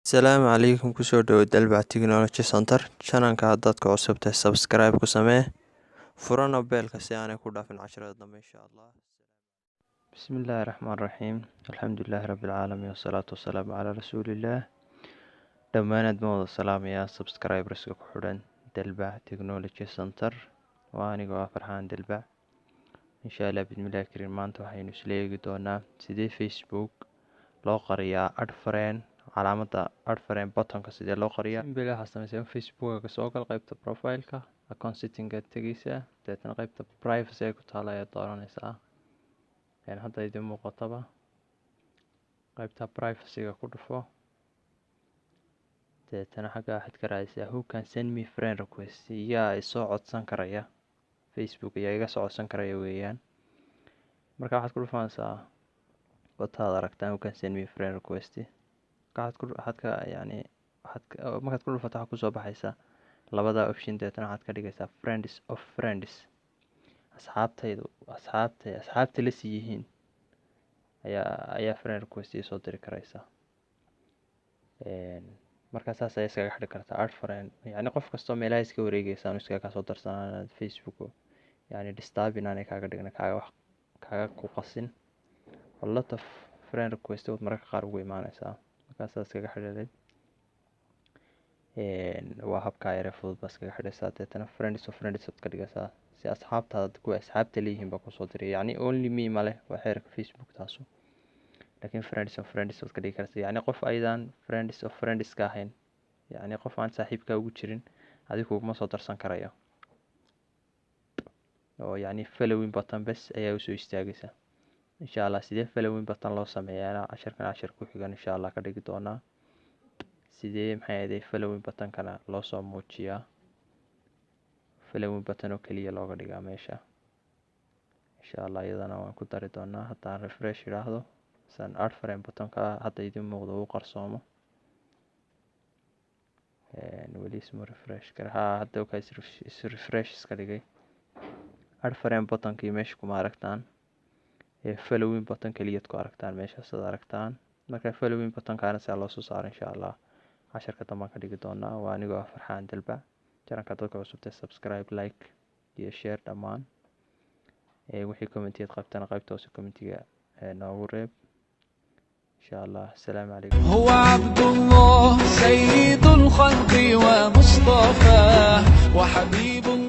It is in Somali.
Asalaamu calaykum, kusoo dhawo Dalbac Technology Center. Channelka haddaad ku cusubtahay, subscribe ku samee, furana bellka si aanay ku dhaafin casharada dambe, insha Allah. Bismi illaahi raxmaan raxiim, alxamdulilaahi rabbi alcaalamiin, wasalaatu wasalaamu calaa rasuulillaah. Dhammaanaad ma wada salaamayaa subscriberska ku xidhan Dalbac Technology Center. Waa anigoo ah Farxaan Dalbac. Insha Allah, bismillahi kariim, maanta waxaynu isla eegi doonaa sidee Facebook loo qariyaa add friend, calaamada add friend buttonka sidee loo qariyaa. Simple, waxaad sameysaa Facebooka soo gal, qaybta profileka, account settingaad tegeysaa, dabeetana qaybta privacy ay ku taala ayaad dooranaysaa. Hadda idin muuqataba, qaybta privacyga ku dhufo, dabeetana xagga waxaad ka raadisaa "Who can send me friend request?" Yaa isoo codsan karaya Facebook? Yaa iga soo codsan karaya weeyaan. Marka waxaad ku dhufanaysaa wataad aragtaan "Who can send me friend request?" Waxaad ku waxaad ka yani waxaad markaad ku dhufato, waxaa kusoo baxaysa labada option. Dabeetana waxaad ka dhigaysaa friends of friends, asxaabtaydu, asxaabtay asxaabta la sii yihiin ayaa friend request ii soo diri karaysa. Markaa saas ayaa iskaga xidhi kartaa add friend, yacni qof kastoo meelaha iska wareegaysa anu iskaga kasoo darsanaan Facebook, yani disturbing aanay kaaga dhigna, kaaga wax kaaga ku qasin. A lot of friend request waad mararka qaar ugu imaaneysaa. Markaa saas iskaga xidhiday waa habkaa yare fudud baa iskaga xidhaysaa. Deetana friends of friends baad ka dhigaysaa si asxaabtaada, kuwa asxaabta leeyihiin baa kusoo diray, yacni only me male, waa xeerka Facebook taasu. Laakiin friends of friends baad ka dhigi kartaa, yacni qof aydan friends of friends ka ahayn, yacni qof aan saaxiibkaa ugu jirin, adigu kuguma soo darsan karayo, oo yacni following button bes ayaa usoo istaagaysa. Insha Allah, sidee following button loo sameeyaana casharkan cashar ku xigan insha Allah ka dhigi doonaa. Sidee, maxay ahayd, following buttonkana loo soo muujiyaa, following button oo keliya looga dhigaa meesha, insha Allah iyadana waan ku dari doonaa. Haddaan refresh idhaahdo, san add friend buttonka hadda idin muuqdo uu qarsoomo. Weli ismu refresh kara. Ha, hadda ka is refresh iska dhigay. Add friend buttonkii meesha kuma aragtaan, following button keliyaad ku aragtaan meeshaas ad aragtaan. Marka following buttonkaana saa loo soo saaro, insha Allah casharka dambaan ka dhigi doonaa. Waa anigoo ah Farxaan Dalbac. Channelka dadka cusubtay, subscribe, like iyo share dhammaan. Wixii commentiyaad qabtana qaybta hoose commentiga noogu reeb, insha Allah. Asalaamu calaykum. هو عبد الله سيد الخلق ومصطفى وحبيب.